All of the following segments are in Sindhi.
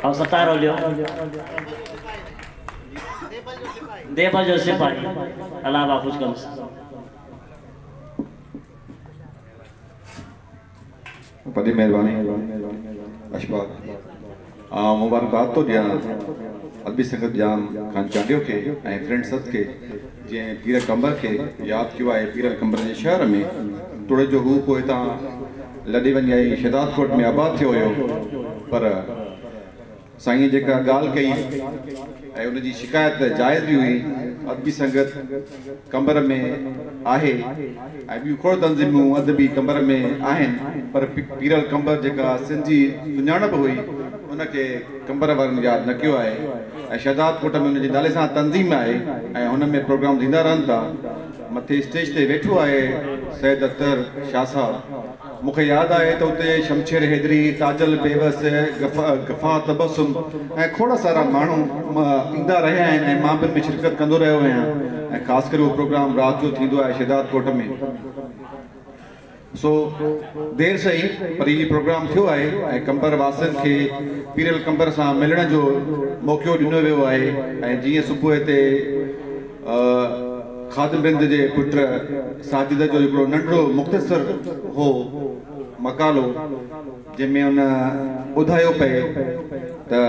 ۽ ستارو ليو ديبل جو سپاهي الله با خوش ڪندس. وڏي مهرباني اشفاق. آئون مبارڪباد ٿو ڏيان ادبي سنگت ڄام خان چانڊيو کي ۽ فرينڊ ست کي جنهن پير قمبر کي ياد ڪيو آهي. پيرل قمبر جي شهر ۾ توڙي جو هو پوء هتان لڏي وڃي ۽ شهدادڪوٽ ۾ آباد ٿيو هيو، پر سائينء جيڪا ڳالهه ڪئي ۽ ان جي شڪايت جائز به هئي. ادبي سنگت قمبر ۾ آهي ۽ ٻيون کوڙ تنظيمون ادبي قمبر ۾ آهن، پر پيرل قمبر جيڪا سنڌ جي سڃاڻپ هئي ان کي قمبر وارن ياد نه ڪيو آهي ۽ شهدادڪوٽ ۾ ان جي نالي سان تنظيم آهي ۽ هن ۾ پروگرام ٿيندا رهن ٿا. مٿي اسٽيج تي ويٺو آهي سيد اختر شاهه صاحب. مون کي ياد آهي ته اتي شمشير حيدري، تاجل بيوس، غفار تبسم ۽ کوڙ سارا ماڻهو ايندا رهيا آهن ۽ مان به ان ۾ شرڪت ڪندو رهيو آهيان ۽ خاص ڪري اهو پروگرام رات جو ٿيندو آهي شهداد ڪوٽ ۾. سو دير سهي پر هي پروگرام ٿيو آهي ۽ قمبر واسين کي پيرل قمبر سان ملڻ جو موقعو ڏنو ويو آهي ۽ جيئن صبح هتي خادم رند جي پٽ ساجد جو هڪڙو ننڍڙو مختصر هو مقالو جنهن ۾ ان ٻڌايو پئي ته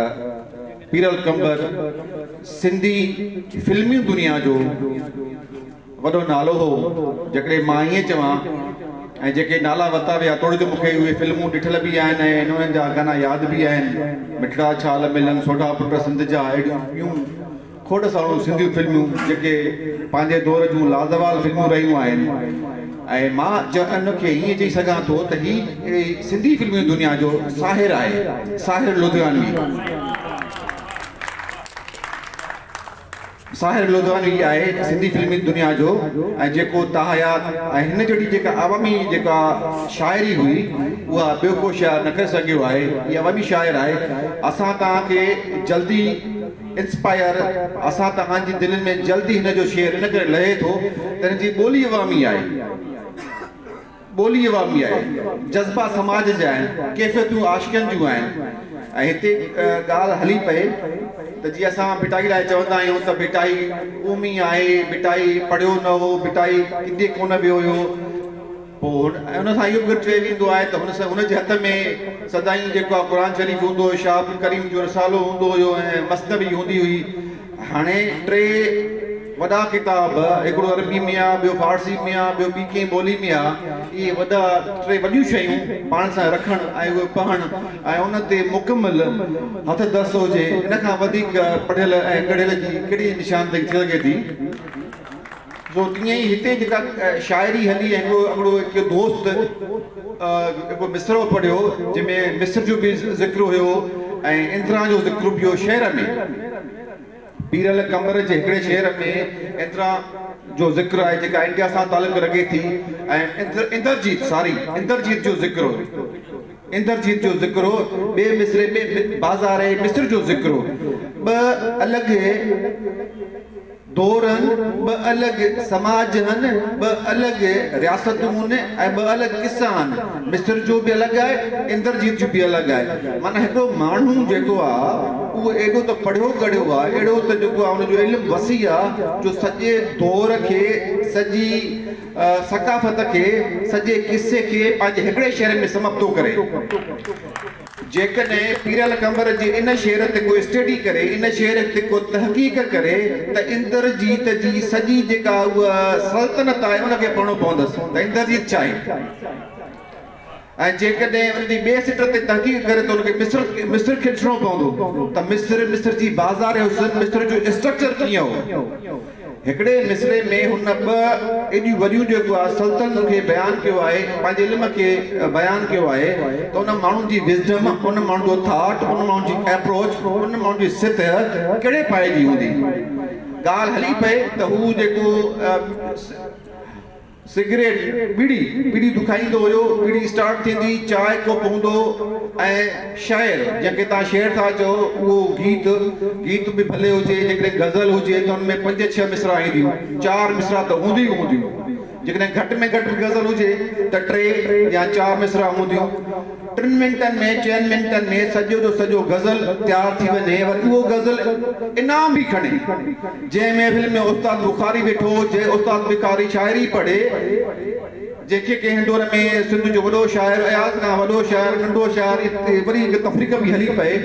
پيرل قمبر سنڌي فلمي دنيا جو وڏو نالو هو. جيڪڏهن مان ائين چوان ۽ جيڪي نالا ورتا ويا توڙي جو مون کي اهي فلمون ڏٺل به آهن ۽ انهن جا گانا ياد به آهن، مٺڙا ڇال ملن، سوڍا پٽ سنڌ جا اهڙيون ٻيون کوڙ ساريون سنڌي فلمون جيڪي پنهنجي دور جون لازوال فلمون رهيون آهن ۽ مان ان کي ائين چئي سگهان ٿو ته هي سنڌي فلمي دنيا جو ساحر آهي، ساحر لڌيانوي. ساحر لڌيانوي آهي سنڌي فلمي دنيا جو ۽ جيڪو تاحيات ۽ هن جهڙي جيڪا عوامي جيڪا شاعري هئي اها ٻيو ڪو شاعر نه ڪري سگهيو آهي. هي عوامي شاعر آهي. اسان توهان کي جلدي انسپائر اسان توهان جي دلين ۾ جلدي هن جو شعر ان ڪري لهي ٿو ته هن جي ٻولي عوامي آهي. ٻولي عوامي آهي، جذبا سماج جا آهن، ڪيفيتون عاشقن جون آهن ۽ هتي ڳالهه هلي پئي ته جيئن اسان ڀٽائي لاء چوندا آهيون ته ڀٽائي امي آهي، ڀٽائي پڙهيو نه هو، ڀٽائي ڪٿي ڪونه ويو هيو، پوء ان سان اهو به گڏ چيو ويندو آهي ته هن سان هن جي هٿ ۾ سدائين جيڪو آهي قرآن شريف هوندو هيو، شاهه عبدالڪريم جو رسالو هوندو هيو ۽ مثنوي هوندي هئي. هاڻي ٽي وڏا ڪتاب، هڪڙو عربي ۾ آ، ٻيو فارسي ۾ آ، ٻيو ٻي ڪنهن ٻولي ۾ آ، اهي وڏا ٽي وڏيون شيون پاڻ سان رکڻ ۽ اهي پڙهڻ ۽ ان تي مڪمل هٿ دست هجي، ان کان وڌيڪ پڙهيل ۽ ڳڙهيل جي ڪهڙي نشاندهي ٿي سگهي ٿي؟ سو تيئن ئي هتي جيڪا شاعري هلي ۽ هڪڙو هڪڙو هڪ دوست هڪڙو مصرعو پڙهيو جنهن ۾ مصر جو به ذڪر هيو ۽ اندرا جو ذڪر به هيو شعر ۾. پيرل قمبر جي هڪڙي شعر ۾ اندرا جو ذڪر آهي جيڪا انڊيا سان تعلق رکي ٿي ۽ اندرجيت ساري اندرجيت جو ذڪر هو. اندرجيت جو ذڪر هو. ٻئي مصرعي ۾ بازار مصر جو ذڪر هو. ٻه الڳ دور هن، ٻه الڳ سماج هن، ٻه الڳ رياستون هن ۽ ٻه الڳ قصا هن. مصر جو به الڳ آهي، اندرجيت جو به الڳ آهي. معنيٰ هڪڙو ماڻهو جيڪو آ اهو ايڏو ته پڙهيو ڳڙهيو آ، اهڙو ته جيڪو آ ان جو علم وسيع آ جو سڄي دور کي، سڄي ثقافت کي، سڄي قصي کي پنهنجي هڪڙي شعر ۾ سم اپ ٿو ڪري. جيڪڏهن پيرل قمبر جي ان شعر تي ڪو اسٽڊي ڪري، ان شعر تي ڪو تحقيق ڪري ته اندرجيت جي سڄي جيڪا اها سلطنت آهي ان کي پڙهڻو پوندس ته اندرجيت ڇا آهي ۽ جيڪڏهن ان جي ٻئي سٽ تي تحقيق ڪري ته ان کي مصر مصر کي ڏسڻو پوندو ته مصر، مصر جي بازار حسن، مصر جو اسٽرڪچر ڪيئن هو. هڪڙي مصرعي ۾ هن ٻه ايڏيون وڏيون جيڪو آهي سلطنتن کي بيان ڪيو آهي، پنهنجي علم کي بيان ڪيو آهي ته ان ماڻهن جي وزڊم، ان ماڻهن جو ٿاٽ، ان ماڻهن جي ايپروچ، ان ماڻهن جي سطح ڪهڙي پائي جي هوندي. ڳالهه هلي پئي ته هو جيڪو. سگريٽ، ٻيڙي، ٻيڙي دکائيندو هيو، ٻيڙي اسٽارٽ ٿيندي، چانهه ڪوپ هوندو هو ۽ شعر، جنهن کي توهان شعر ٿا چئو، اهو گيت، گيت به ڀلي هجي، جيڪڏهن غزل هجي ته ان ۾ پنج ڇهه مصرع اينديون، چار مصرع ته هونديون ئي هونديون، جيڪڏهن گهٽ ۾ گهٽ به غزل هجي ته ٽي يا چار مصرع هونديون. 3 منٽن ۾، 4 منٽن ۾ سڄو جو سڄو غزل تيار ٿي وڃي، وري اهو غزل انعام به کڻي. جنهن محفل ۾ استاد بخاري ويٺو هجي، استاد بخاري شاعري پڙهي، جنهن کي ڪنهن دور ۾ سنڌ جو وڏو شاعر، اياز کان وڏو شاعر، ننڍو شاعر، وري هڪ تفريق به هلي پئي،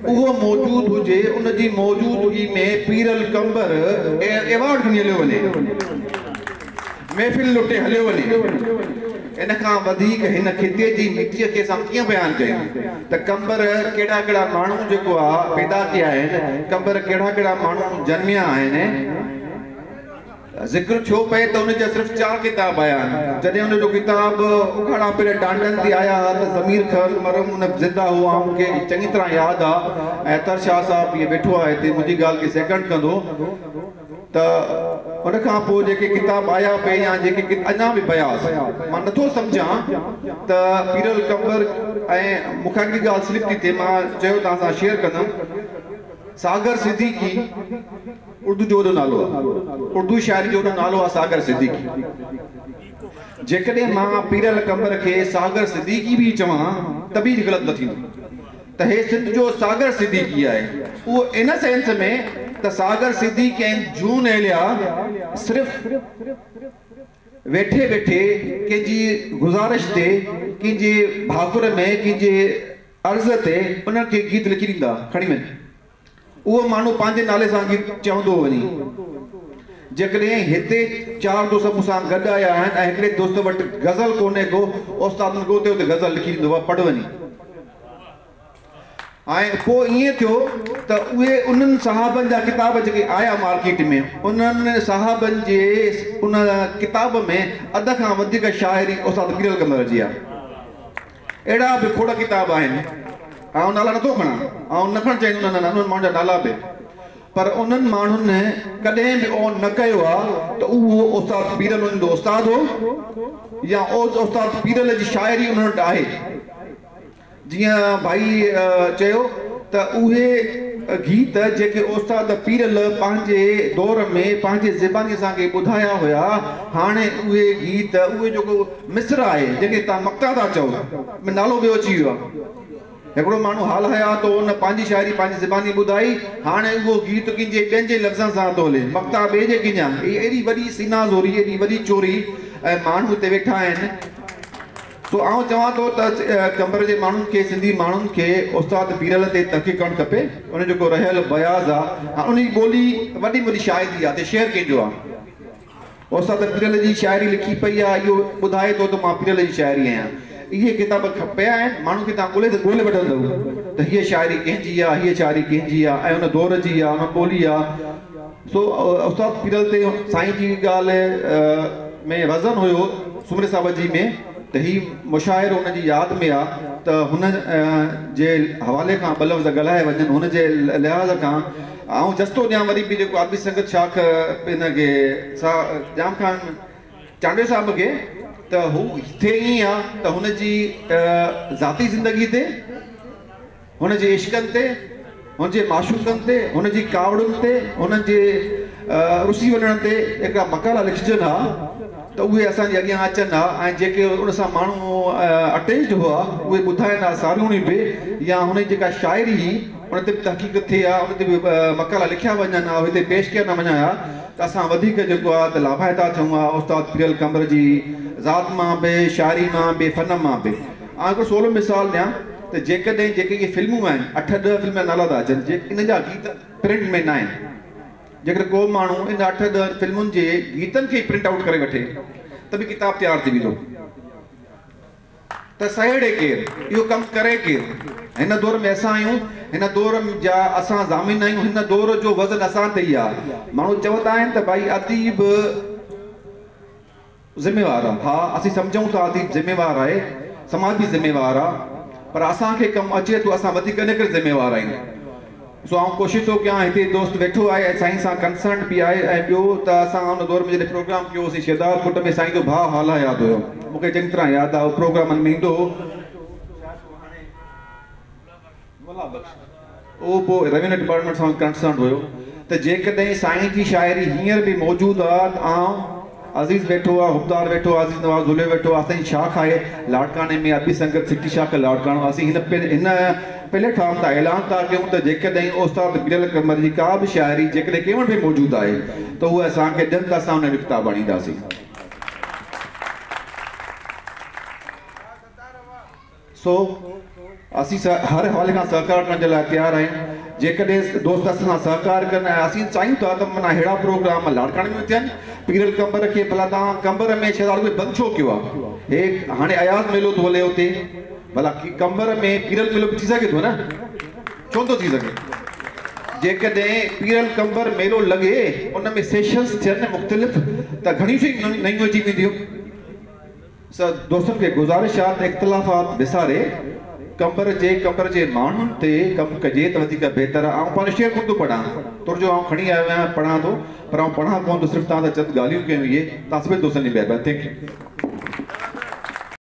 اهو موجود هجي، ان جي موجودگي ۾ پيرل قمبر ايوارڊ کڻي هليو وڃي، محفل لٽي هليو وڃي. ان کان وڌيڪ هن خطي جي مٽيء کي اسان ڪيئن بيان ڪيون ته قمبر ڪهڙا ڪهڙا ماڻهو جيڪو آهي پيدا ڪيا آهن، قمبر ڪهڙا ڪهڙا ماڻهو جنميا آهن. ذڪر ٿيو پئي ته ان جا صرف 4 ڪتاب آيا آهن. جڏهن ان جو ڪتاب اگهاڙا پير ڊانڊن تي آيا هئا ته ضمير کل مرحوم ان زنده هو، آئون مون کي چڱي طرح ياد آهي ۽ اطهر شاهه صاحب اهي ويٺو آهي هتي منهنجي ڳالهه کي سيڪنڊ ڪندو ته ان کان پوءِ جيڪي ڪتاب آيا پئي يا جيڪي اڃا به پياس، مان نٿو سمجهان ته پيرل قمبر ۽ مون کان هڪڙي ڳالهه سلپ ٿي ٿئي، مان چيو توهان سان شيئر ڪندم. ساگر صديقي اردو جو وڏو نالو آهي، اردو شاعري جو وڏو نالو آهي ساگر صديقي. جيڪڏهن مان پيرل قمبر کي ساگر صديقي به چوان ته به غلط نه ٿيندو ته هي سنڌ جو ساگر صديقي آهي. اهو ان سينس ۾ ته ساگر صديقي ۽ جون ايليا صرف ويٺي ويٺي ڪنهن جي گذارش تي، ڪنهن جي ڀاڪر ۾، ڪنهن جي عرض تي انهن کي گيت لکي ڏيندا، کڻي وڃ. اهو ماڻهو پنهنجي نالي سان گيت چوندو وڃي. جيڪڏهن هتي 4 دوست مون سان گڏ آيا آهن ۽ هڪڙي دوست وٽ غزل ڪونهي ڪو، استاد ان کي اتي اتي غزل لکي ڏيندو آهي، پڙهه وڃي. ۽ پوءِ ائين ٿيو ته اهي انهن صاحبن جا ڪتاب جيڪي آيا مارڪيٽ ۾، انهن صاحبن جي ان ڪتاب ۾ اڌ کان وڌيڪ شاعري استاد پيرل قمبر جي آهي. اهڙا به کوڙ ڪتاب آهن، آئون نالا نٿو کڻان، آئون نه کڻڻ چاهيندم انهن ماڻهن جا نالا به، پر انهن ماڻهن ڪڏهن به اهو نه ڪيو آهي ته اهو استاد پيرل انهن جو استاد هو يا استاد پيرل جي شاعري انهن وٽ آهي. جيئن ڀائي چيو ته اهي گيت جيڪي استاد پيرل پنهنجي دور ۾ پنهنجي زباني اسان کي ٻڌايا هئا، هاڻي اهي گيت، اهي جيڪو مصر آهي جنهن کي توهان مقطع ٿا چئو، نالو ٻيو اچي ويو آهي. هڪڙو ماڻهو حال حيات هو، ان پنهنجي شاعري پنهنجي زباني ٻڌائي، هاڻي اهو گيت ڪنهن جي ٻين جي لفظن سان ٿو هلي، مقطع ٻئي جي ڪنهن جا. هيءَ ايڏي وڏي سينا زوري، ايڏي وڏي چوري ۽ ماڻهو هتي ويٺا آهن. سو آئون چوان ٿو ته قمبر جي ماڻهن کي، سنڌي ماڻهن کي استاد پيرل تي تحقيق ڪرڻ کپي. ان جيڪو رهيل بياض آهي، ان جي ٻولي وڏي ۾ وڏي شاهدي آهي ته شعر ڪنهن جو آهي. استاد پيرل جي شاعري لکي پئي آهي، اهو ٻڌائي ٿو ته مان پيرل جي شاعري آهيان. اهي ڪتاب پيا آهن، ماڻهن کي توهان ڳولي ڳولي وٺندؤ ته هيءَ شاعري ڪنهن جي آهي، هيءَ شاعري ڪنهن جي آهي ۽ ان دور جي آهي، ان ٻولي آهي. سو استاد پيرل تي سائين جي ڳالهه ۾ وزن هيو سومري صاحب جي ۾ ته هيءُ مشاعرو هن جي ياد ۾ آهي ته هن جي حوالي کان ٻه لفظ ڳالهائي وڃن. هن جي لحاظ کان آئون جستو ڏيان وري به جيڪو ادبي سنگت شاخ هن کي سا ڄام خان چانڊيو صاحب کي ته هو ٿئي ائين آهي ته هن جي ذاتي زندگي تي، هن جي عشقن تي، هن جي معشوقن تي، هن جي ڪاوڙن تي، هنن جي رسي وڃڻ تي هڪڙا مقالا لکجن ها ته اهي اسان جي اڳيان اچن ها ۽ جيڪي ان سان ماڻهو اٽيچڊ هئا اهي ٻڌائين ها ساريوڻي به، يا هن جي جيڪا شاعري هئي ان تي به تحقيق ٿئي ها، ان تي به مقالا لکيا وڃن ها، هتي پيش ڪيا نه وڃن ها ته اسان وڌيڪ جيڪو آهي ته لاڀائتا ٿيون ها استاد پيرل قمبر جي ذات مان به، شاعري مان به، فن مان به. آئون هڪڙو سولو مثال ڏيان ته جيڪڏهن جيڪي اهي فلمون آهن، 8-10 فلم جا نالا ٿا اچن، جي ان جا گيت پرنٽ ۾ نه آهن، جيڪڏهن ڪو ماڻهو ان 8-10 فلمن جي گيتن کي پرنٽ آئوٽ ڪري وٺي ته به ڪتاب تيار ٿي ويندو. ته سهيڙي ڪير، اهو ڪم ڪري ڪير؟ هن دور ۾ اسان آهيون، هن دور جا اسان ضامن آهيون، هن دور جو وزن اسان تي ئي آهي. ماڻهو چوندا آهن ته ڀائي اديب ذميوار آهي. ها، اسين سمجهون ٿا اديب ذميوار آهي، سماج به ذميوار آهي، پر اسان کي ڪم اچي ٿو، اسان وڌيڪ ان ڪري ذميوار آهيون. سو آئون ڪوشش ٿو ڪيان، هتي دوست ويٺو آهي ۽ سائين سان ڪنسرن به آهي. ۽ ٻيو ته اسان هن دور ۾ جڏهن پروگرام ڪيوسين شهداد ڪوٽ ۾ سائين جو ڀاءُ حال ياد هيو، مون کي چڱي طرح ياد آهي، اهو پروگرامن ۾ ايندو هو. اهو پوءِ روينيو ڊپارٽمينٽ سان ڪنسرن هيو ته جيڪڏهن سائين جي شاعري هينئر به موجود آهي ته آئون عزيز ويٺو آهي، حبدار ويٺو آهي، عزيز نواز ڌوليو ويٺو آهي. اسان جي شاخ آهي لاڙڪاڻي ۾ ادبي سنگت سٽي شاخ لاڙڪاڻو. اسين هن پليٽ فارم تان اعلان ٿا ڪيون ته جيڪڏهن استاد پيرل قمبر جي ڪا به شاعري جيڪڏهن ڪنهن وٽ به موجود آهي ته اها اسان کي ڏين ته اسان ان جو ڪتاب آڻينداسين. سو اسين هر حوالي کان سهڪار ڪرڻ جي لاء تيار آهيون. جيڪڏهن دوست اسان سان سهڪار ڪن ۽ اسين چاهيون ٿا ته معنيٰ اهڙا پروگرام لاڙڪاڻي ۾ ٿين. پيرل قمبر کي ڀلا توهان قمبر ۾ شهزاد ڪوئي بند ڇو ڪيو آهي؟ هي هاڻي اياز ميلو ٿو هلي اتي، ڀلا قمبر ۾ پيرل ميلو به ٿي سگهي ٿو نه؟ ڇو نٿو ٿي سگهي؟ جيڪڏهن پيرل قمبر ميلو لڳي، ان ۾ سيشنز ٿين مختلف ته گهڻيون شيون نيون اچي وينديون. دوستن کي گذارش آ ته اختلافات وساري قمبر جي ماڻهن تي ڪم ڪجي ته وڌيڪ بهتر آ. آئون پنهنجو شعر ڪونه ٿو پڙهان، تر جو آئون کڻي آيو آهيان پڙهان ٿو، پر آئون پڙهان ڪونه ٿو، صرف توهان سان چند ڳالهيون ڪيون اهي. توهان سڀني دوستن جي مهرباني. Thank you.